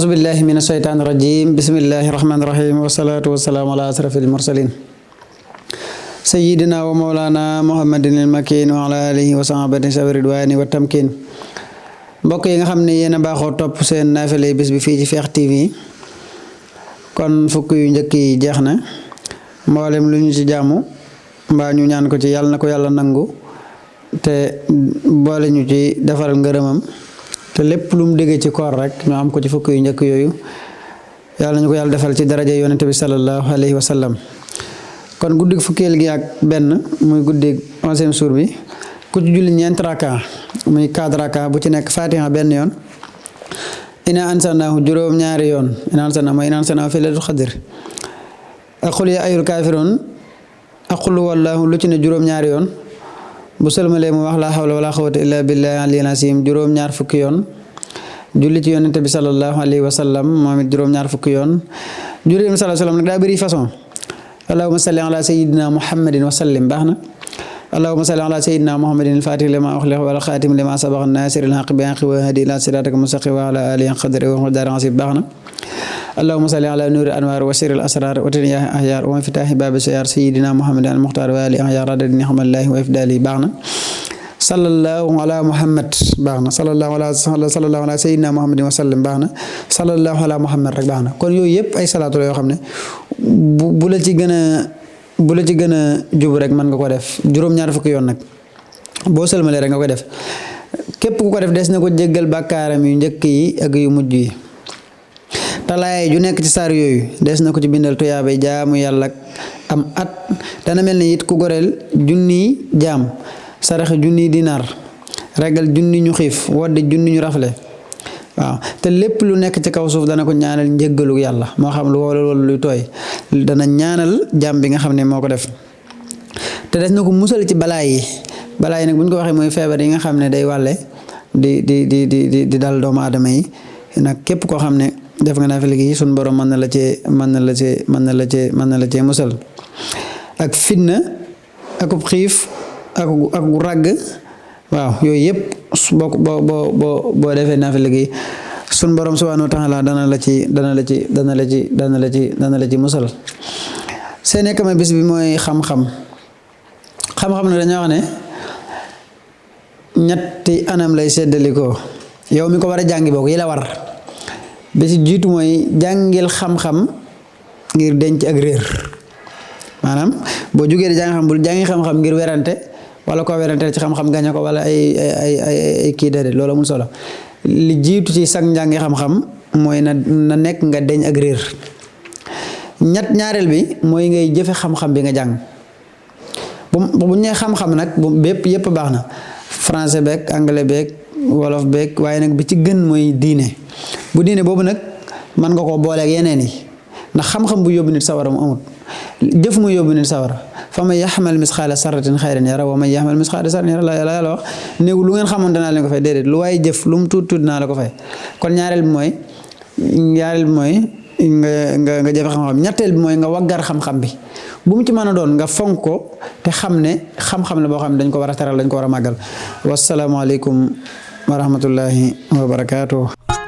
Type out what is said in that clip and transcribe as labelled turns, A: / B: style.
A: أعوذ بالله من الشيطان الرجيم بسم الله الرحمن الرحيم والصلاة والسلام على أشرف المرسلين سيدنا ومولانا محمد المكين وعلى آله وصحبه ذوي الرضوان والتمكين mbokk yi nga xam ne yéen a baaxoo topp seen naafile bis bi fii ci Fekh TV kon fukk yu njëkk yi jeex na mboolem lu ñu ci jaamu mbaa ñu ñaan ko ci yàlla na ko yàlla nangu te boole ñu ci defaral ngërëmam te lépp lu mu déggee ci koor rek ñu am ko ci fukk yu njëkk yooyu yàlla ñu ko yàlla defal ci daraja yonente bi sallallahu alayhi wa sallam kon guddi fukkeel gi ak benn muy guddi 11e jour bi ku ci julli ñeent raka muy 4 raka bu ci nekk fatiha benn yoon ina ansanahu juróom ñaari yoon ina ansanahu fi laylatul qadr ak qul ya ayyuhal kaafiruun ak qul huwallahu lu ci ne juróom ñaari yoon bu sëlmalee mu wax laa hawla wala quwwata illa billahi aliyyil azim juróom ñaar fukki yoon julli ci yonente bi sallallahu alayhi wa sallam moom it juróom ñaar fukki yoon julli bi sallallahu alayhi wa sallam nag daa bëri façon allahumma salli ala sayyidina muhammadin wa sallim baax na allahumma salli ala sayyidina muhammadin al-fatih lima ughliqa wal khatim lima sabaqa nasiril haqqi bil haqqi wa hadi ila siratika mustaqim wa ala alihi qadri wa miqdari azim baax na اللهم صل على نور الانوار وسر الاسرار وتنيا احيار ومفتاح باب السيار سيدنا محمد المختار وآل احيار عدد نعم الله وافداله باغنا صلى الله على محمد باغنا صلى الله على سيدنا محمد وسلم باغنا صلى الله على محمد rek باغنا kon yooyu yëpp ay salaatu la yoo xam ne bu la ci gën a jub rek mën nga ko def juróom-ñaar fukki yoon nag boo sëlmalee rek nga ko def képp ku ko def des na ko jéggal bàkkaaram yu njëkk yi ak yu mujj yi talaay ju nekk ci saar yooyu des na ko ci bindal tuyaabay jaamu yàlla am at dana mel ni it ku goreel junni jaam sarax junni dinaar regal junni ñu xiif waddi junni ñu rafle waaw te lépp lu nekk ci kaw suuf dana ko ñaanal njëggalu yàlla moo xam lu wala loolu luy tooy dana ñaanal jaam bi nga xam ne moo ko def te des na ko musal ci balaa yi nag bu ñu ko waxee mooy feebar yi nga xam ne day wàlle di dal doomu aadama yi nag képp koo xam ne def nga naafila gi sun borom mën na la cee musal ak fitna ak xiif ak ragg waaw yooyu yëpp boo defee naafila gi sun borom subhanahu wa ta'ala dana la ci musal seen nekk ma bis bi mooy xam-xam ne dañoo wax ne ñetti anam lay seddalikoo yow mi ko war a jàngi boo ko yi la war bi ci jiitu mooy jàngil xam-xam ngir denc ak réer maanaam boo jógee di jàng xam bul jàngi xam-xam ngir werante wala koo werante ci xam-xam gañe ko wala ay kii déedéet loolu amul solo li jiitu ci sag njàngi xam-xam mooy na nekk nga deñ ak réer ñaareel bi mooy ngay jëfe xam-xam bi nga jàng bu ñee xam-xam nag bépp yépp baax na français beeg anglais beeg wolof beeg waaye nag bi ci gën mooy diine bu diine boobu nag mën nga koo booleeg yeneen yi ndax xam-xam bu yóbbu nit sawara mu amut jëf mu yóbbu nit sawara fa man yaxmal misqaala sarratin xayran yara wa man yaxmal misqaala sarratin yara la yàlla wax néegu lu ngeen xamoon danaa leen ko fay déedéet lu waaye jëf lu mu tuut naa la ko fay kon ñaareel bi mooy nga jëfe xam-xam ñetteel bi mooy nga waggar xam-xam bi bu mu ci mën a doon nga fonk ko te xam ne xam-xam la boo xam ne dañ ko war a teral dañ ko war a màggal wasalaamaaleykum wa rahmatullahi wa barakaatuh